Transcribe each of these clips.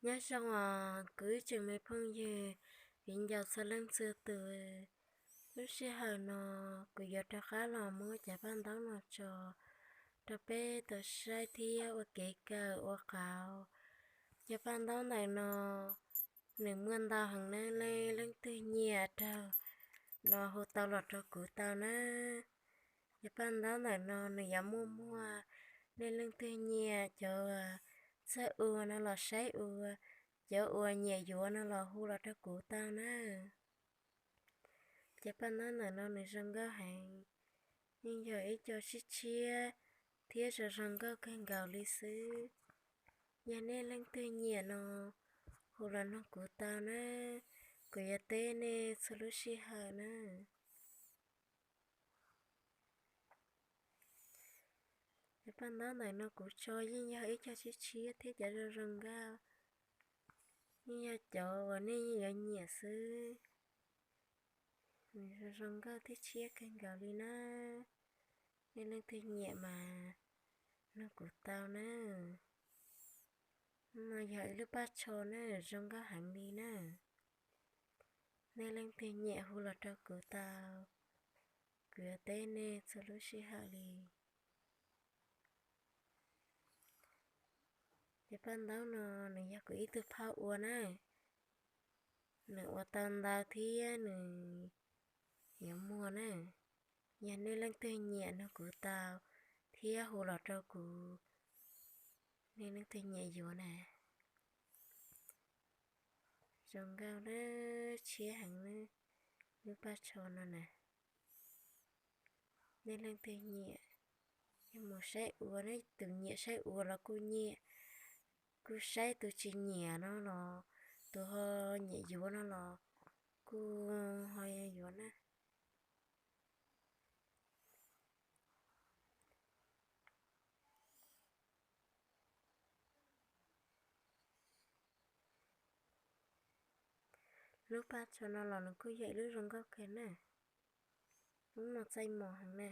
Nyob zoo os kuv ib tsoom me phooj ywg viv ncaus txhua leej txhua tus. Lub sij hawm no kuv yuav rov qab los muab cov paj ntaub no tso rau peb tau saib thiab ua kev kawm ua qauv. Cov paj ntaub ntawm no nws muaj ntau heev na, nej leej twg nyiam raug no hu tau los rau kuv tau na. Cov paj ntaub ntawm no nws yuav muaj muag, nej leej twg nyiam cov txawj ua no los saib ua, cov uas nyiam yuav no los hu los rau kuv tau na. Cov paj ntaub ntawm no nws zoo nkauj heev, yeej yog ib co tshiab tshiab thiab zoo zoo nkauj kawg nkaus li xwb. Yog nej leej twg nyiam no hu los nug kuv tau na, kuv yuav teb nej txhua lub sij hawm na. Cov paj ntaub ntawm no kuv tso yeej yog ib co tshiab tshiab thiab cov zoo zoo nkauj, yeej yog cov uas nej yeej yuav nyiam xwb. Nws zoo zoo nkauj thiab tshiab kawg nkaus li na. Nej leej twg nyiam mas nug kuv tau na. No yog ib lub paj tsho na, zoo nkauj heev li na. Nej leej twg nyiam hu los rau kuv tau, kuv yuav teb nej txhua lub sij hawm li. Cov paj ntaub no nws yog kuv ib tug phauj ua na, nws ua tau ntau thiab nws yuav muag na. Yog nej leej twg nyiam nug kuv tau thiab hu los rau kuv, nej leej twg nyiam yuav na. Zoo nkauj na, tshiab heev na, lub paj tsho no na. Nej leej twg nyiam, yog mus saib ua ne, tus nyiam saib ua los kuj nyiam, kuj saib tus tsis nyiam no los, tus ho nyiam yuav no los kuj ho yuav na. Lub paj tsho no los nws kuj yog ib lub zoo nkauj kawg na. Lub no txaij mos heev na.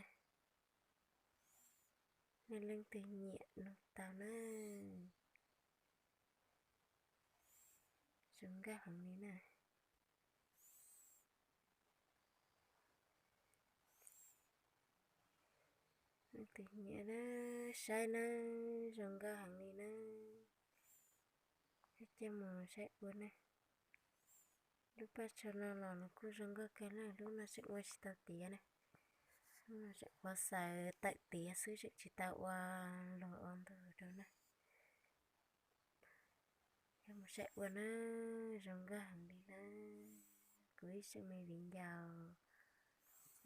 Nej leej twg nyiam nug tau na. Zoo nkauj heev li na. Leej twg nyiam na, saib na, zoo nkauj heev li na. Coj mus saib ua na. Lub paj tsho no los nws kuj zoo nkauj kawg na, lub no tseem ua tsis tau tiav na. Lub no tseem ua xaws tawm tiav xwb, tseem tsis tau ua luag ua ntug rau na. Coj mus saib ua na, zoo nkauj heev li na. Kuv ib tsoom me viv ncaus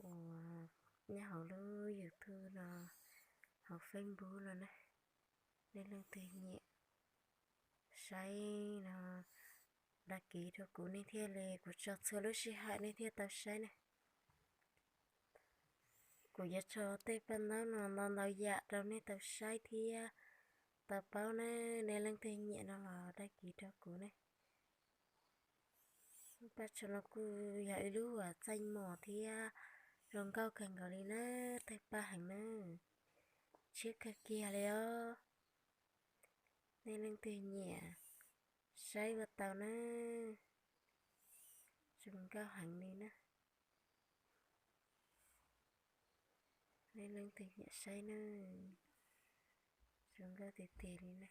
uas nyob hauv lub YouTube no, hauv Facebook no na, nej leej twg nyiam saib no, đăng ký rau kuv nej thiaj li, kuv tso txhua lub sij hawm nej thiaj tau saib na. Kuv yuav tso tej paj ntaub no ntau ntau yam rau nej tau saib thiab tau paub na. Nej leej twg nyiam no los đăng ký rau kuv ne. Paj tsho no kuj yog ib lub uas txaij mos thiab zoo nkauj kawg nkaus li na, tawg paj heev na, tshiab kawg kiag li os. Nej leej twg nyiam saib ua tau na, zoo nkauj heev li na. Nej leej twg nyiam saib na, zoo nkauj tiag tiag li na.